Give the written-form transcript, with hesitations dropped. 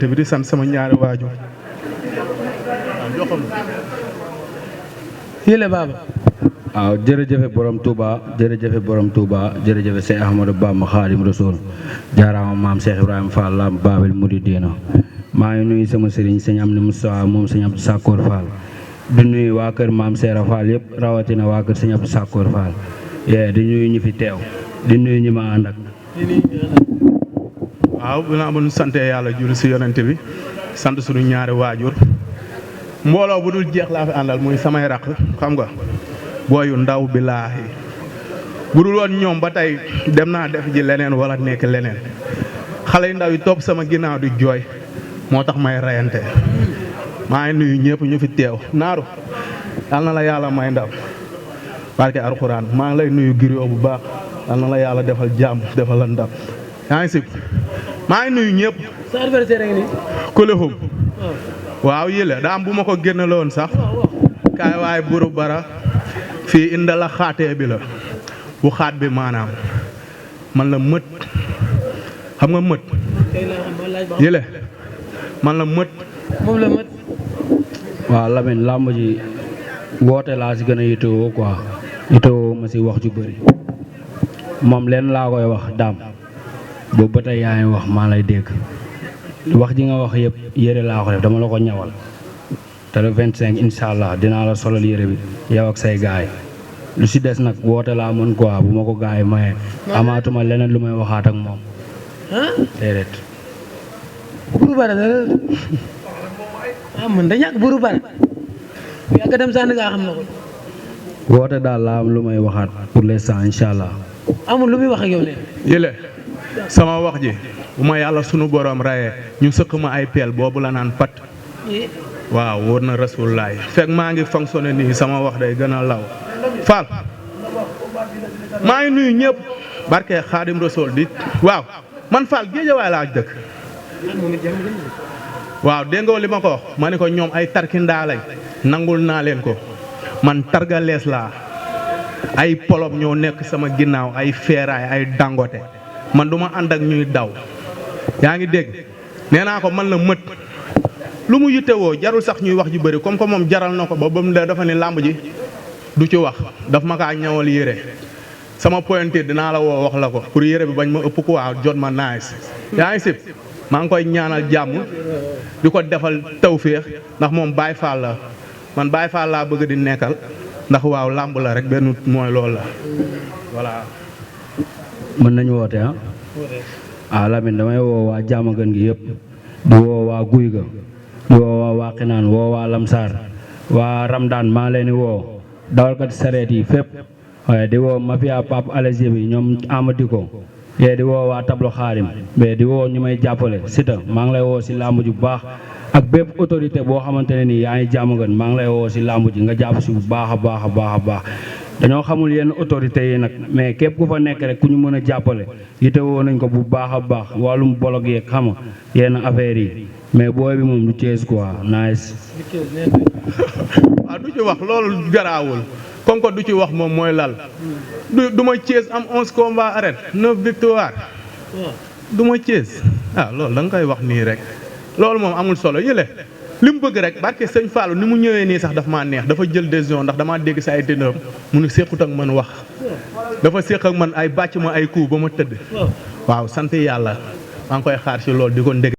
yonent bi di sant sama ñaari waajur. yële baaba. waaw jërëjëfe borom Touba jërëjëfe borom Touba jërëjëfe Seex Ahmadou Bamba Xaadim Rasuul jaaraama maam Cheikh Ibrahima Fall Lamp Baabel Mouridina maa ngi nuyu sama sëriñ sëñ Amdi Moustapha moom sëñ Abdou Sakkoor Fall di nuyu waa kër maam Seera Fall yëpp rawatina waa kër sëñ Abdou Sakkoor Fall di nuyu ñi fi teew di nuyu ñi ma ànd ak. waaw bu naa sante yàlla julli si yonent bi sant suñu ñaari waajur mbooloo bu dul jeex laa fi àndal muy samay raq xam nga booyu ndaw billaahi bu dul woon ñoom ba tey dem naa def ji leneen wala nekk leneen xale yu ndaw yi topp sama ginnaaw di jooy moo tax may reyante maa ngi nuyu ñëpp ñu fi teew naaru yal na la yàlla may ndam barke alxuraan maa ngi lay nuyu Giro bu baax yal na la yàlla defal jàmm defal la ndam yaa ngi si maa ngi nuyu ñëpp. sa adversaire ngi nii. Kulehum waaw yële daa am bu ma ko génnale woon sax kaay waaye buru bara fii inda la xaatee bi la bu xaat bi maanaam man la mët xam nga mët yële man la mët moom la mët. waaw Lamine làmb ji woote laa si gën a yitewoo quoi yitewoo ma si wax ju bëri moom leen laa koy wax daam boobu ba tey yaa ngi wax maa lay dégg wax ji nga wax yëpp yére laa ko def dama la ko ñawal te le 25 incha allah dinaa la solal yére bi yow ak say gaay lu si des nag woote laa mën quoi bu ma ko gaay maye amaatuma leneen lu may waxaat ak moom déedéet. buru bara dara man da ñàkk buru bara yàgg dem sànni nga xam na ko. woote daal laa am lu may waxaat pour l'instant incha allah. amul lu muy wax ak yow ne. yële sama wax ji bu ma yàlla sunu borom rayee ñu sëq ma ay peel boobu la naan pat waaw wóor na rasulullaay fekk maa ngi fonctionné nii sama wax day gën a law Fall maa ngi nuyu ñëpp barke Xaadim Rasul di waaw man Fall Géejawaay laa dëkk waaw dégg nga li ma ko wax ma ne ko ñoom ay tarkindaa lañ nangul naa leen ko man targalees laa ay polom ñoo nekk sama ginnaaw ay feeraay ay dangote man du ma ànd ak ñuy daw yaa ngi dégg nee naa ko man la mët lu mu yittewoo jarul sax ñuy wax ji bëri comme que moom jaral na ko ba mu de dafa ne làmb ji du ci wax daf ma kaa ñawal yére sama pointure dinaa la woo wax la ko pour yére bi bañ ma ëpp ko waaw jot ma nice yaa ngi sib maa ngi koy ñaanal jàmm di ko defal tawféex ndax moom Baye Fall la man Baye Fall laa bëgg di nekkal ndax waaw làmb la rek benn mooy loolu la voilà. mën nañu woote Lamine damay woo waa Diamaguène gi yëpp di woo waa Guy ga di woo waa Waxinaan woo waa Lamsar waa Ramdaan maa leen di woo dawalkat sareet yi fépp waaye di woo mafia Pape Alésé bi ñoom Amadiko di woo waa tablo xaarim mais di woo ñu may jàppale Sita maa ngi lay woo si làmb ji bu baax ak bépp autorité boo xamante ne nii yaa ngi Diamaguène maa ngi lay woo si làmb ji nga jàpp si bu baax a baax a baax a baax dañoo xamul yenn autorités yi nag mais képp ku fa nekk rek ku ñu mën a jàppale yite woo nañ ko bu baax a baax wàllum bolog yeeg xam nga yenn affaires yi mais booy bi moom du Thiès quoi nice. waaw du ci wax loolu garaawul comme que du ci wax moom mooy lal du ma Thiès am 11 combats arène 9 victoires du ma Thiès loolu da nga koy wax nii rek loolu moom amul solo yële li mu bëgg rek barke sëñ Fallou ni mu ñëwee nii sax daf maa neex dafa jël décision ndax damaa dégg sa ay dëndam mu ne séqut ak man wax dafa séq ak man ay bàcc ma ay coup ba ma tëdd waaw sant yàlla maa ngi koy xaar ci loolu di ko ndég